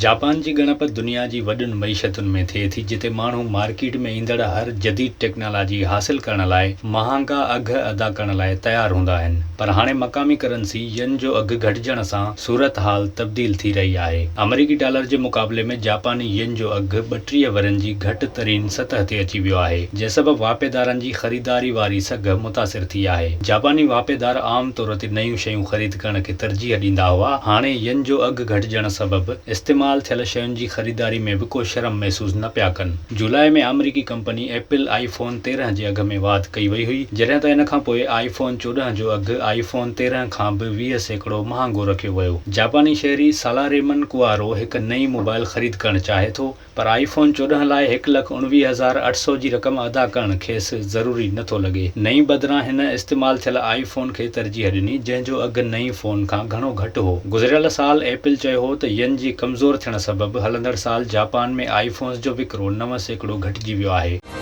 Japan جي ڳڻپ دنيا جي وڏين معيشتن ۾ ٿئي ٿي جتي ماڻهو مارڪيٽ ۾ ايندڙ هر جديد ٽيڪنالاجي حاصل ڪرڻ لاء مهانگا اگهه ادا ڪرڻ لاء تيار هوندا آهن پر هاڻي مقامي ڪرنسي ين جو اگهه گهٽجڻ سان صورتحال تبديل ٿي رهي آهي. آمريڪي ڊالر جي مقابلي ۾ جاپاني ين جو اگهه 32 ورهين جي گهٽ ترين سطح تي اچي ويو آهي جنهن سبب واهپيدارن جي خريداري واري سگهه متاثر ٿي آهي. جاپاني واهپيدار عام طور تي نيون شيون خريد ڪرڻ کي ترجيح ڏيندا هئا، هاڻي ين جو اگهه گهٽجڻ سبب استعمال ٿيل شين جي خريداري ۾ به ڪو شرم محسوس نه پيا ڪن. جولاء ۾ آمريڪي ڪمپني ايپل آئي فون 13 جي اگهه ۾ واڌ ڪئي وئي هئي، جڏهن ته ان کانپوء آئي فون 14 جو اگهه آئي فون 13 کان به 20% مهانگو رکيو ويو. جاپاني شهري سالاريمن ڪوارو هڪ نئين موبائل خريد ڪرڻ چاهي ٿو، پر آئي فون 14 لاء 1,19,800 جي رقم ادا ڪرڻ کيس ضروري نه ٿو لڳي. نئين بدران هن استعمال ٿيل آئي فون کي ترجيح ڏني، جنهن جو اگهه نئين فون کان گهڻو گهٽ هو. گذريل سال ايپل چيو هو ته ين جي ڪمزور ٿيڻ سبب هلندڙ سال جاپان ۾ آئي فونز جو وڪرو 9% گهٽجي ويو آهي.